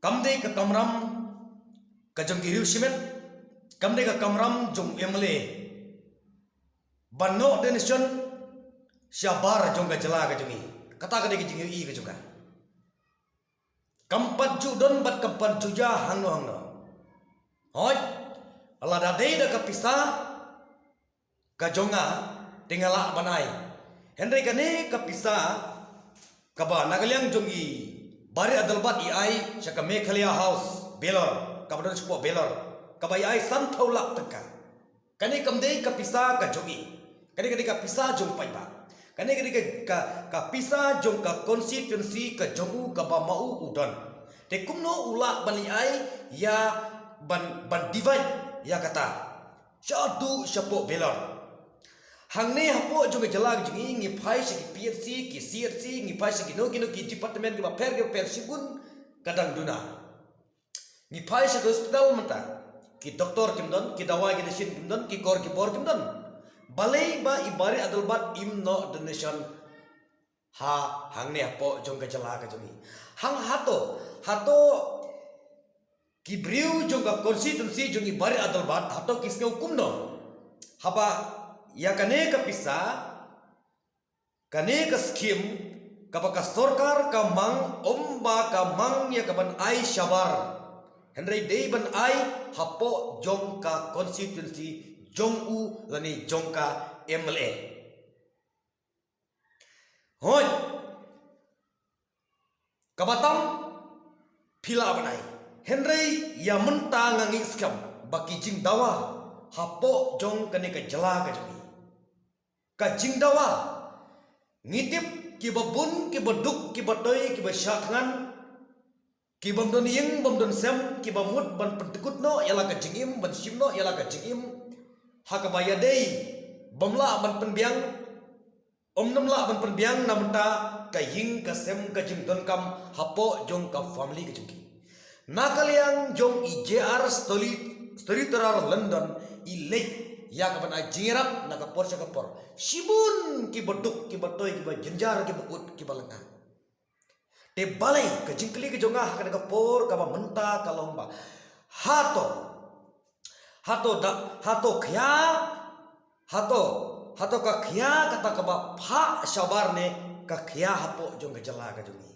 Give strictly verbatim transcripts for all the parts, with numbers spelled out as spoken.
Kam dei ka kamram ka jong ki riew shimet, kam dei ka kamram jong u M L A ban noh donation shabar jong ka jylla ka jong i. Kata ka dei ka jingïohi ka jong ka. Kam pat ju don bad kam pat ju jia hangno hangno. Hooid, lada dei da ka pisa ka jong nga, te nga lah ban ai. Hynrei kane ka pisa kaba na ka liang jong i Bah Riat Adelbert i ai sha ka Meghalaya House, Vellore, kaba don shapoh Vellore, kaba i ai san phew lak tyngka. Kane kam dei ka pisa ka jong i. Kane ka dei ka pisa jong paidbah. Kane ka dei ka, ka, ka pisa jong ka constituency ka jong u kaba ma u u don. Te kumno u lah ban i ai ïa ban, ban divide ïa kata shaduh shapoh Vellore. Hangne hapoh jong ka jylla ka jong i ngi phai sha ki P H C, ki C H C, ngi phai sha kino kino ki department kiba pher kiba pher shibun ka dang duna. Ngi phai sha ki hospital mynta, ki doktor kim don, ki dawai ki dashin kim don, ki kor ki bor kim don. Balei ba i Bah Riat Adelbert im noh donation ha hangne hapoh jong ka jylla ka jong i? Hang hato, hato ki briew jong ka constituency jong i Bah Riat Adelbert, hato ki sngew kumno haba ïa kane ka pisa, kane ka scheme kaba ka sorkar ka mang, ym ba ka mang ïa ka ban ai shabar, hynrei dei ban ai hapoh jong ka constituency jong u lane jong ka M L A. Hooid, kaba tam phi lah ban ai. Hynrei ïa mynta nga ngeit skhem ba ki jingdawa hapoh jong kane ka jylla ka jong i, ka jingdawa, ngi tip kiba bun, kiba duk, kiba toi, kiba shah thngan, kibym don ïing bym don sem, kiba mut ban pyndkut noh ïa la ka jingim, ban shim noh ïa la ka jingim ha kaba ïadei, bym lah ban pynbiang, ym nym lah ban pynbiang na bynta ka ïing ka sem, ka jingdonkam hapoh jong ka family ka jong ki. Na ka liang jong i J R Story, Story Teller Lyndon, i leit ïa ka ban ai jingïarap na ka por sha ka por. Shibun kiba duk, kiba toi, kiba jynjar, kiba ud, kiba lynga. Te balei, ka jingkylli ka jong nga ha kane ka por kaba mynta ka long ba, hato, hato da, hato khia, hato, hato ka khia kata kaba phah shabar ne ka khia hapoh jong ka jylla ka jong i?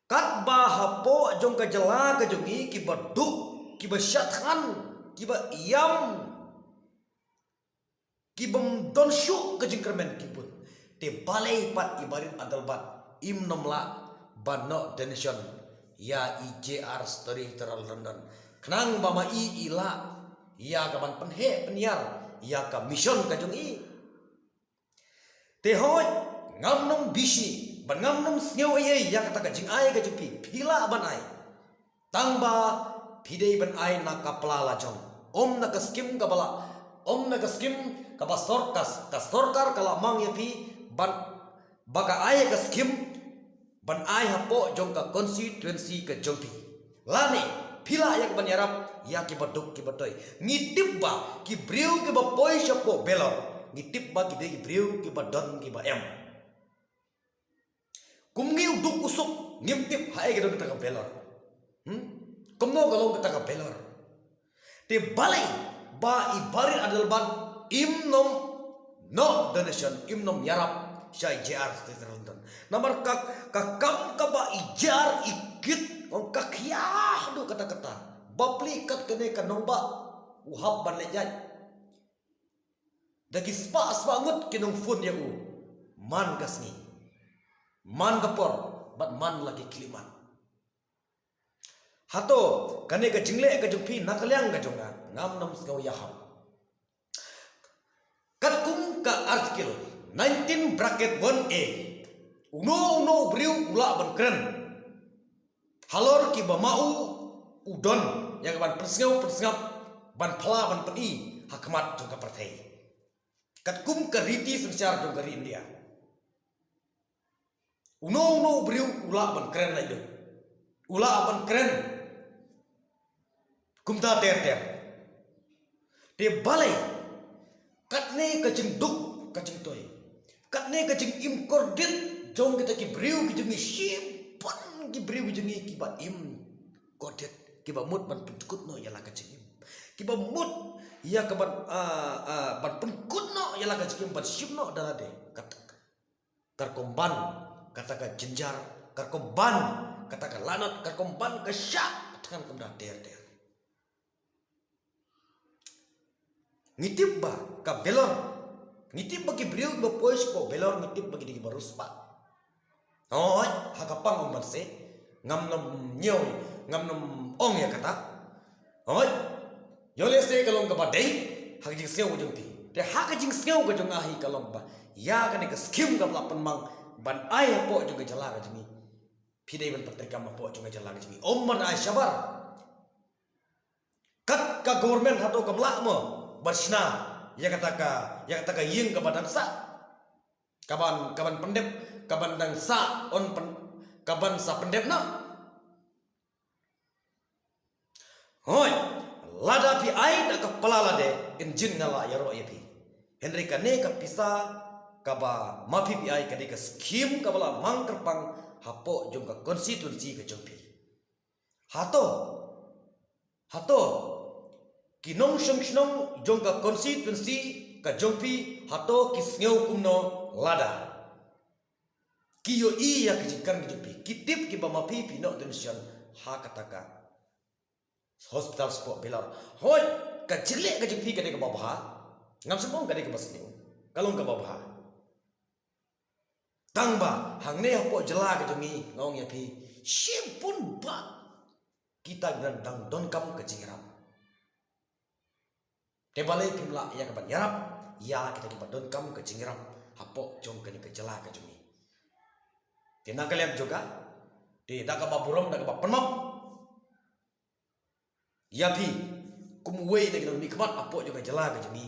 Katba hapoh jong ka jylla ka jong i kiba duk, kiba shah thngan, kiba ïam, kibym don shuh ka jingkyrmen ki bun. Te balei pat i Bah Riat Adelbert im nym lah ban noh donation ïa i J R Story Teller Lyndon, khnang ba ma i i lah ïa ka ban pynheh pynïar ïa ka mission ka jong i? Te hooid, ngam nym bishi bad ngam nym sngew ei ei ïa kata ka jingai ka jong phi, phi lah ban ai. Tang ba phi dei ban ai na ka pla la jong, ym na ka skim kaba la, ym na ka skim kaba sor-, ka, ka sorkar ka la mang ïa phi ban, ba ka ai ka skim ban ai hapoh jong ka constituency ka jong phi. Lane phi lah ïa ka ban ïarap ïa kiba duk kiba toi. Ngi tip ba ki briew kiba poi shapoh Vellore, ngi tip ba ki dei ki briew kiba don kiba em. Kum ngi u duk u suk, ngim tip haei ka don kata ka Vellore. Hmm? Kumno ka long kata ka Vellore? Te balei ba i Bah Riat Adelbert im nym noh donation, im nym ïarap sha i J R Story Teller Lyndon? Namar ka, ka kam kaba i J R i kit, ong ka khia haduh katta katta. Bapli kat kane ka nongbah u hap ban leit ïaid. Da ki spah spah ngut ki nong phone ïa u man ka sngi, man ka por, bad man la ki khyllipmat. Hato kane ka jingleh ka jong phi na ka liang ka jong nga, ngam nym sngew ïahap. Katkum ka Article nineteen bracket one A, uno uno u briew u lah ban kren halor kiba ma u u don ïa ka ban pynsngew pynsngap, ban phla ban pyni ha khmat jong ka pyrthei. Katkum ka riti synshar jong ka ri India, uno uno u briew u lah ban kren lailuid, u lah ban kren kumta ter ter. Te balei katne ka jingduk ka jingtoi, katne ka jingim kordit jong kita ki briew ki jong ngi, shibun ki briew ki jong ngi kiba im Kordit, kiba mut ban pynkut noh ïa la ka jingim. Kiba mut ïa ka ban, ah, ah, ban pynkut noh ïa la ka jingim, ban shim noh da lade. Kat, kar kumban kata ka jynjar, kar kumban kata ka lanot, kar kumban ka shah thngan kumta ter ter. Ngi tip ba ka Vellore, ngi tip ba ki briew kiba poi shapoh Vellore, ngi tip ba ki dei kiba riewspah. Hooid, ha ka pang ym ban seh, ngam nym ñiew, ngam nym ong ïa kata. Hooid, ïoh lehse ka long kaba dei ha ka jingsngew ka jong phi. Te ha ka jingsngew ka jong nga hi ka long ba ïa kane ka skim kaba la pynmang ban ai hapoh jong ka jylla ka jong ngi, phi dei ban pyntreikam hapoh jong ka jylla ka jong ngi, ym ban ai shabar. Kat ka government hato kam lah mo ban shna ïa kata ka, ïa kata ka ïing kaba dang sah, kaban, kaban pyndep, kaban dang sah, on pyn, kaban sa pyndep noh. Hooid, lada phi ai da ka pala lade, yn jin nga la ïaroh ïa phi. Hynrei kane ka pisa kaba ma phi phi ai ka dei ka skim kaba la mang kyrpang hapoh jong ka constituency ka jong phi. Hato, hato ki nongshong shnong jong ka constituency ka jong phi, hato ki sngew kumno lada ki ïohi ïa ka jingkren ka jong phi, ki tip kiba ma phi phi noh donation ha kata ka hospital shapoh Vellore? Hooid, ka jingleh ka jong phi ka dei kaba bha, ngam sngewbha ka dei kaba sniew, ka long kaba bha. Tang ba hangne hapoh jylla ka jong ngi nga ong ïa phi, shibun bah kita kiba dang donkam ka jingïarap. Te balei phim lah ïa kaban ïarap ïa kita kiba donkam ka jingïarap hapoh jong kane ka jylla ka jong ngi? Te na ka liang jong nga, te da kaba burom, da kaba pynmap ïa phi kum uwei na ki nongmihkhmat hapoh jong ka jylla ka jong ngi.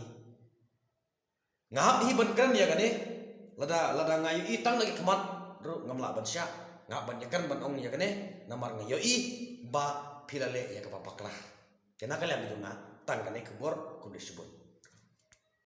Nga hap hi ban kren ïa kane, lada, lada nga ïohi tang da ki khmat ruh ngam lah ban shah, nga hap ban ïakren ban ong ïa kane, namar nga ïohi ba phi la leh ïa kaba bakla. Te na ka liang jong nga, tang kane ka khubor, khublei shibun.